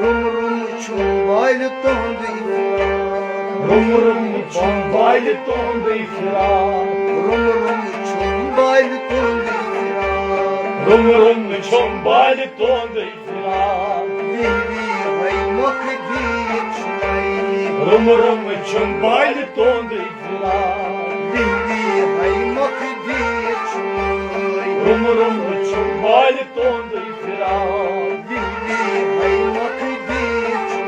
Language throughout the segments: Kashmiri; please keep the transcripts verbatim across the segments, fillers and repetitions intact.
روٚم روٚم چھُم بالہِ تُہُنٛدُے فراق۔ روٚم روٚم چھُم بالہِ تُہُنٛدُے فراق۔ روٚم روٚم چھُم بالہِ تُہُنٛدُے فراق۔ روٚم روٚم چھُم بالہِ تُہُنٛدُے فراق۔ وِہہِ وِہہِ ہے مۄکھ دِتھ چھُمے۔ روٚم روٚم چھُم بالہِ تُہُنٛدُے فراق۔ وِہہِ وِہہِ ہے مۄکھ دِتھ چھُمے۔ روٚم روٚم چھُم بالہِ تُہُنٛدُے فراق۔ وِہہِ وِہہِ ہے مۄکھ دِتھ چھُمے۔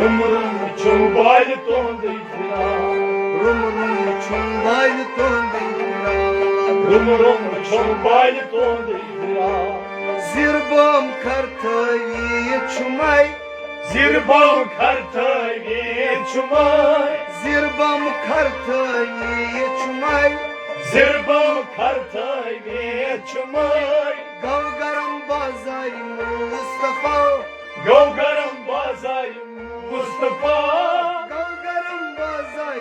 روٚم روٚم چھُم بالہِ تُہُنٛدُے فراق۔ روٚم روٚم چھُم بالہِ تُہُنٛدُے فراق۔ روٚم روٚم چھُم بالہِ تُہُنٛدُے فراق۔ زِربام کھر تھٲوِتھ چھُمے۔ زِربام کھر تھٲوِتھ چھُمے۔ زِربام کھر تھٲوِتھ چھُمے۔ زِربام کھر تھٲوِتھ چھُمے۔ گوٚو گرم بازارِ مصطفیٰ۔ گوٚو گرم بازارِ مصطفیٰ۔ گوٚو گرم بازارِ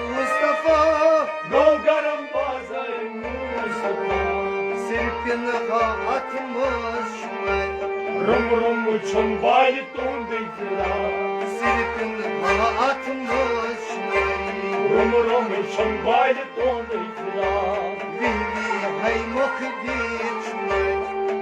مصطفیٰ۔ گوٚو گرم بازارِ مصطفیٰ۔ صرفن ہا اتھ منٛز چھُمے۔ روٚم روٚم چھُم بالہِ تُہُنٛدُے فراق۔ صرفن ہا اتھ منٛز چھُمے۔ روٚم روٚم چھُم بالہِ تُہُنٛدُے فراق۔ وِہہِ وِہہِ ہے مۄکھ دِتھ چھُمے۔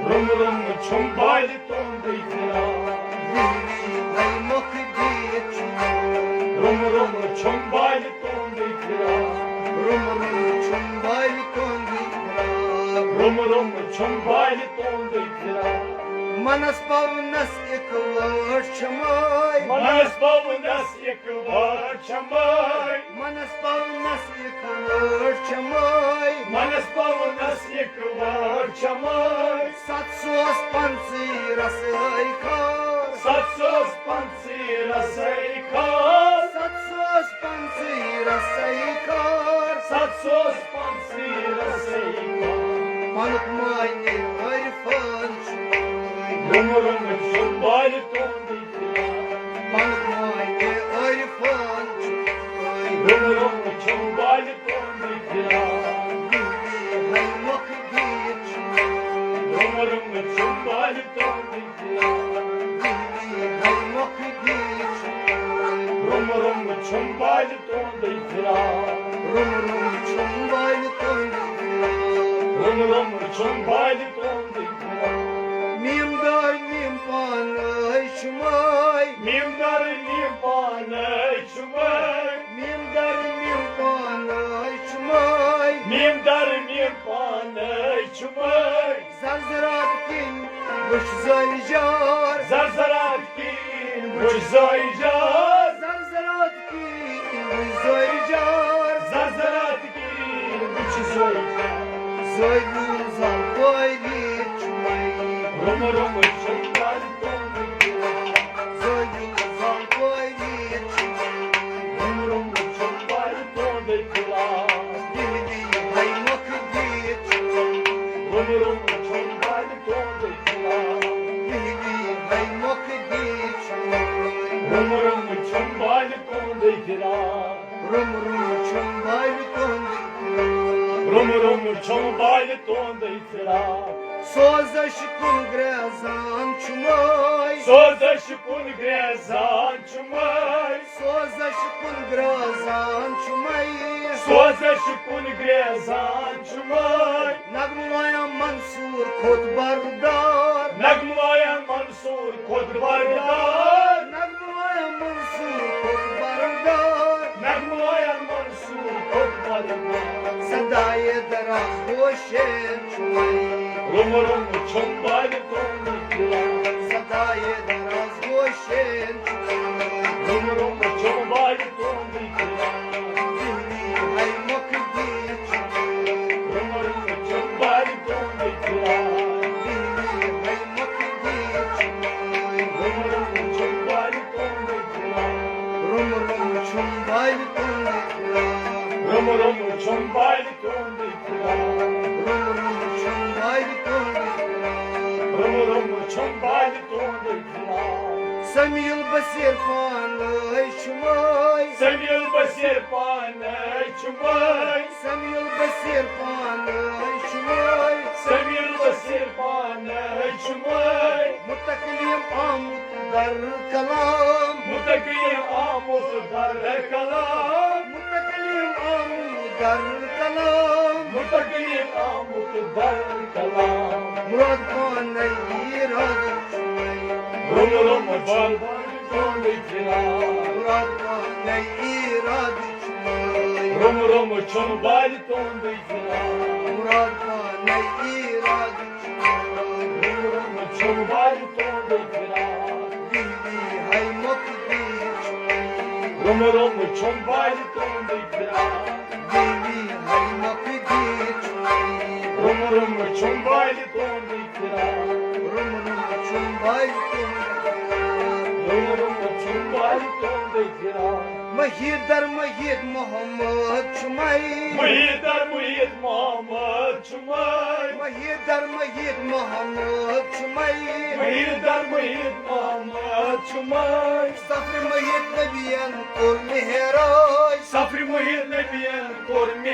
روٚم روٚم چھُم بالہِ تُہُنٛدُے فراق۔ وِہہِ وِہہِ ہے مۄکھ دِتھ چھُمے۔ روٚم روٚم چھُم بالہِ تُہُنٛدُے فراق۔ روٚم روٚم چھُم بالہِ تُہُنٛدُے فراق۔ روٚم روٚم چھُم بالہِ تُہُنٛدُے فراق۔ منس پونس اِکوٹ چھُمے۔ منس پونس اِکوٹ چھُمے۔ منس پونس اِکوٹ چھُمے۔ منس پونس اِکوٹ چھُمے۔ ستھ سوس پنژٕے رسٲے خار۔ ستھ سوس پنژٕے رسٲے خار۔ ستھ سوس پنژٕے رسٲے خار۔ ستھ سوس پنژٕے رسٲے خار۔ پنُک معنی عرفان چھُمے۔ روٚم روٚم چھُم بالہِ تُہُنٛدُے فراق۔ پنُک معنی عرفان چھُمے۔ روٚم روٚم چھُم بالہِ تُہُنٛدُے فراق۔ وِہہِ وِہہِ ہے مۄکھ دِتھ چھُمے۔ روٚم روٚم چھُم بالہِ تُہُنٛدُے فراق۔ وِہہِ وِہہِ ہے مۄکھ دِتھ چھُمے۔ روٚم روٚم چھُم بالہِ تُہُنٛدُے فراق۔ روٚم روٚم چھُم بالہِ تُہُنٛدُے فراق۔ روٚم روٚم چھُم بالہِ تُہُنٛدُے فراق۔ میم دار میم پانے چھُمے۔ میم دار میم پانے چھُمے۔ میم دار میم پانے چھُمے۔ میم دار میم پانے چھُمے۔ زرزرات کِنۍ وٕچھ زٲوِج یار۔ زرزرات کِنۍ وٕچھ زٲوِج یار۔ زرزرات کِنۍ وٕچھ زٲوِج یار۔ زرزرات کِنۍ وٕچھ زٲوِج یار۔ زٲوِج زل پٲری چھُمے۔ روٚم روٚم چھُم بالہِ تُہُنٛدُے فراق۔ زٲوِج زل پٲری چھُمے۔ روٚم روٚم چھُم بالہِ تُہُنٛدُے فراق۔ وِہہِ وِہہِ ہے مۄکھ دِتھ چھُمے۔ روٚم روٚم چھُم بالہِ تُہُنٛدُے فراق۔ وِہہِ وِہہِ ہے مۄکھ دِتھ چھُمے۔ روٚم روٚم چھُم بالہِ تُہُنٛدُے فراق۔ روٚم روٚم چھُم بالہِ تُہُنٛدُے فراق۔ روٚم روٚم چھُم بالہِ تُہُنٛدُے فراق۔ سوزش کُن گرٛیزان چھُمے۔ سوزش کُن گرٛیزان چھُمے۔ سوزش کُن گرٛیزان چھُمے۔ سوزش کُن گرٛیزان چھُمے۔ نغمہٕ وایان منصور کھوٚت بردار۔ نغمہٕ وایان منصور کھوٚت بردار۔ نغمہٕ وایان منصور کھوٚت بردار۔ نغمہٕ وایان منصور کھوٚت بردار۔ صدایے دراز گوشین چھُمے۔ روٚم روٚم چھُم بالہِ تُہُنٛدُے فراق۔ صدایے دراز گوشین چھُمے۔ روٚم روٚم چھُم بالہِ تُہُنٛدُے فراق۔ وِہہِ وِہہِ ہے مۄکھ دِتھ چھُمے۔ روٚم روٚم چھُم بالہِ تُہُنٛدُے فراق۔ وِہہِ وِہہِ ہے مۄکھ دِتھ چھُمے۔ روٚم روٚم چھُم بالہِ تُہُنٛدُے فراق۔ روٚم روٚم چھُم بالہِ تُہُنٛدُے فراق۔ روٚم روٚم چھُم بالہِ تُہُنٛدُے فراق۔ روٚم روٚم چھُم بالہِ تُہُنٛدُے فراق۔ روٚم روٚم چھُم بالہِ تُہُنٛدُے فراق۔ سمیٖل بصیٖر پانے چھُمے۔ سمیٖل بصیٖر پانے چھُمے۔ سمیٖل بصیٖر پانے چھُمے۔ سمیٖل بصیٖر پانے چھُمے۔ متکلم آمُت کلام۔ متکلم آمُت در کلام۔ متکلم آمُت در کلام۔ متکلم آمُت در کلام۔ مراد پانے ارادٕ چھُ وۄنۍ۔ روٚم روٚم چھُم بارِ تُہُنٛدُے فراق۔ مراد پانے ارادٕ چھُ وۄنۍ۔ روٚم روٚم چھُم بارِ تُہُنٛدُے فراق۔ مراد پانے ارادٕ چھُ وۄنۍ۔ روٚم روٚم چھُم بارِ تُہُنٛدُے فراق۔ بیبی ہاے مۄکھ بیٖر چھُ وۄنۍ۔ روٚم روٚم چھُم بارِ تُہُنٛدُے فراق۔ بیبی ہاے مۄکھ بیٖر چھُ وۄنۍ۔ روٚم روٚم چھُم بارِ تُہُنٛدُے فراق۔ روٚم روٚم چھُم بارِ تُہُنٛدُے فراق۔ روٚم روٚم چھُم بارِ تُہُنٛدُے فراق۔ محیط در محیط محمد چھُ مَے۔ محیط در محیط محمد چھُ مَے۔ محیط در محیط محمد چھُ مَے۔ محیط در محیط محمد چھُ مَے۔ سفرِ محیط نبیَن کوٚر معراج۔ سفرِ محیط نبیَن کوٚر